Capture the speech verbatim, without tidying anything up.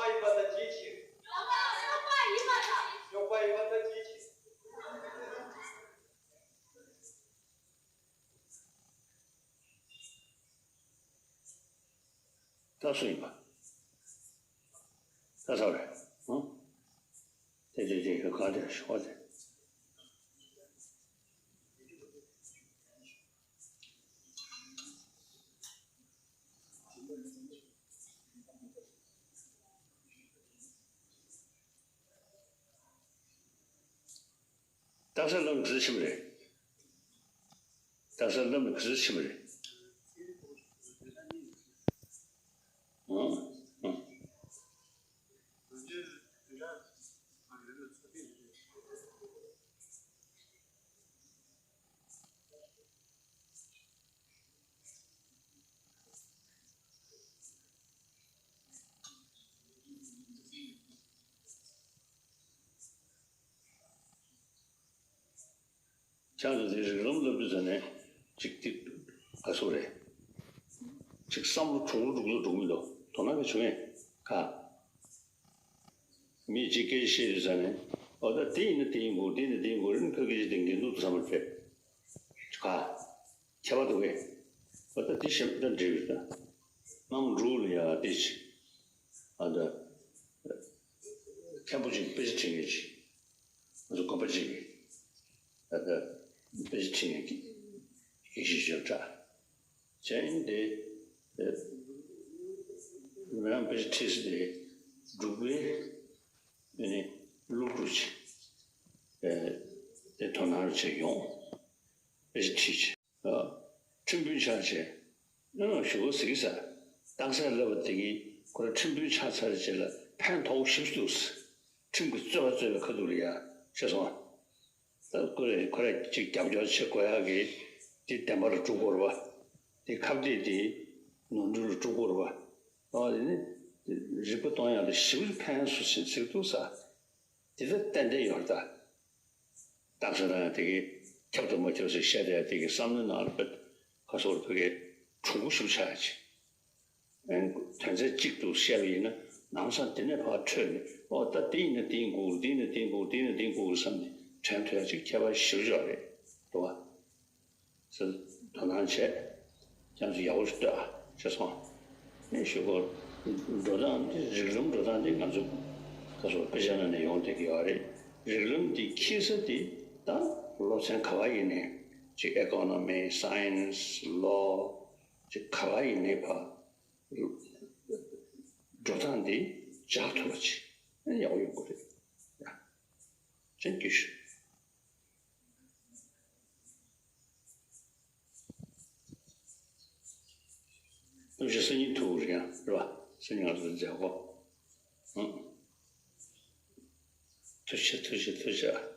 ཡིན་པ་དང་ཅིའི་ཕྱིར། ཡོད་པ་ཡིན་པ་དང་ཅིའི་ཕྱིར། ད་སུ་ཡིན་པ། ད་ས་རེད། ཨང་། དེ་དེ་དེ་ག་ག་དེ་ཤོག་དེ། རྟགས་གསལ་ལམ་ག་ཚོད་ཕྱིན་པ་རེད། རྟགས་གསལ་ལམ་ག་ཚོད་ཕྱིན་པ་རེད། ཨང་། ཨང་། ཁྱེད་ཚོ་དེ་རིགས་ལམ་སློབ་དུས་ཙ་ནས་ཅིག་ཏིག་ག་སོ་རེད། ཅིག་བསམ་བློ་གྲུང་རུ་འགྲོ་གི་འདུག་འགྲོ་མི་འདུག་དོ་སྣང་གི་བྱུང་ངས་ག་མི་གཅིག་སྐད་ཆ་བཤད་དུས་ཙ་ནས་ཨོ་ད་དེ་ཡིན་ན་དེ་ཡིན་དགོས། དེ་ཡིན་ན་དེ་ཡིན་དགོས་རེད། ཁོས་སྐད་ཆ་དེ་འགན་འདུག་ཏུ་བསམ་བློ་ཕེབས་ག་ཁྱད་པར་འདུག་གས། ཨོ་ད་དེ་ཞིབ་ད་འགྲིག་རེད། ད་གནམ་འབྲུག་ལ་ཡ་དེ་ཅི་ཨ་ད་མཁན་པོ་ཅིག་དཔེ་ཆ་ཁྲིད་མཁན་ཅིག་ང་ཚོ་དགོན་པ་ཅིག་གི་ཨ་ད་དཔེ་ཆ་ཁྲིད་མཁན་གྱི་ཡེ་ཤེས་ཆོས་གྲགས། གཞན་དེ་ཨེ་ང་རང་དཔེ་ཆ་ཁྲིད་ས་དེ་འབྲུག་པའི་ཨེ་ནི་སློབ་ཕྲུག་ཅིག་ཨེ་དེ་དོ་སྣང་བྱས་ཡོང་། དཔེ་ཆ་ཁྲིད་ཅིག་ཨ་ཁྲིམས་དཔོན་ཆགས་བྱས་ཨ་ཞུ་གོ་ཟིག་ས་རྟགས་གསལ་ལབ་པ་དེ་གིས་ཁོ་རང་ཁྲིམས་དཔོན་ཆགས་ཚར་རྗེས་ལ་ཕན་ཐོགས་ཞིབ་ཏུ་ཁྲིམས་ཀྱི་རྩོད་པ་རྩོད་པའི་ཁ་ཐུག་ལ་ཡ་ཤེས་སོང་ཨ། ད་ཁོ་རེ་ཁོ་རེ་ཅིག་རྒྱབ་སྐྱོར་བྱེད་དགོས་ཡག་གི་དེ་བདེན་པ་རུ་སྒྲུབ་དགོས་རེད་པ། དེ་ཁ་གཏད་དེ་ནོར་འཁྲུལ་རུ་སྒྲུབ་དགོས་རེད་པ། ཨ་དེ་ནི་རིག་པ་གཏོང་ཡག་ལ་ཞིབ་ཕན་སུ་ཕྱིན་ཟེར་འདུག་ས། དེ་ལྟར་ཏན་ཏན་ཡོད་རེད་ད། རྟགས་གསལ་རང་དེ་གི་ཁྱབ་དང་མ་ཁྱབ་ཟེར་བཤད་བསྡད་དེ་གི་བསམ་བློའི་ནང་ལ་དཔེ་ཁ་སོར་ཕ་གི་གྲུང་པོ་ཞིག་ཆགས་ཀྱི། དོན་ཚན་གཅིག་ཏུ་བཤད་པ་ཡིན་ན་ལམ་སང་དེ་ནས་ཕར་འཕྲོས་ནས་ཨོ་ད་དེ་ཡིན་ན་དེ་ཡིན་དགོས། དེ་ཡིན་ན་དེ་ཡིན་དགོས། དེ་ཡིན་ན་དེ་ཡིན་དགོས་བསམ་ནས་དྲན་ཐུབ་ཡ་ཅིག་ཁྱད་པར་ཞེ་པོ་ཅིག་ཡོད་རེད་འདུག་བ། ཟེར་དོ་སྣང་བྱས། ཁྱེད་ཚོ་ཡག་པོ་ཞིག་ལྟོས་ཨ་ཅེས་སོང་། ངས་ཞུ་གོ། འགྲོ་སྟངས་འདི་རིགས་ལམ་འགྲོ་སྟངས་འདི་ང་ཚོ་ད་སོ་དཔེ་ཆ་ནང་ནས་ཡོང་བསྡད་ཀྱི་ཡོད་རེད། རིགས་ལམ་འདི་འཁྱེར་ས་འདི་ད་སློབ་ཚན་ག་བ་ཡིན་ནའི་ཅིག་ཨེ་ཀོ་ནོ་མི་སའེན་སི་ལོ་ཅིག་ག་བ་ཡིན་ནའི་ཕ་འགྲོ་སྟངས་འདི་འཇགས་ཐུབ་པ་ཅིག་ཡག་པོ་ཡོང་གི་རེད། ཡ། ཅན་སྐྱིད་ཤོད། ཐུགས་རྗེ་སང་ཉིན་ཐུག་རེད་ཡང་རེད་པ། སང་ཉིན་ང་ཚོ་མཇལ་གོ། ཨང་། ཐུགས་རྗེ་ཐུགས་རྗེ་ཐུགས་རྗེ།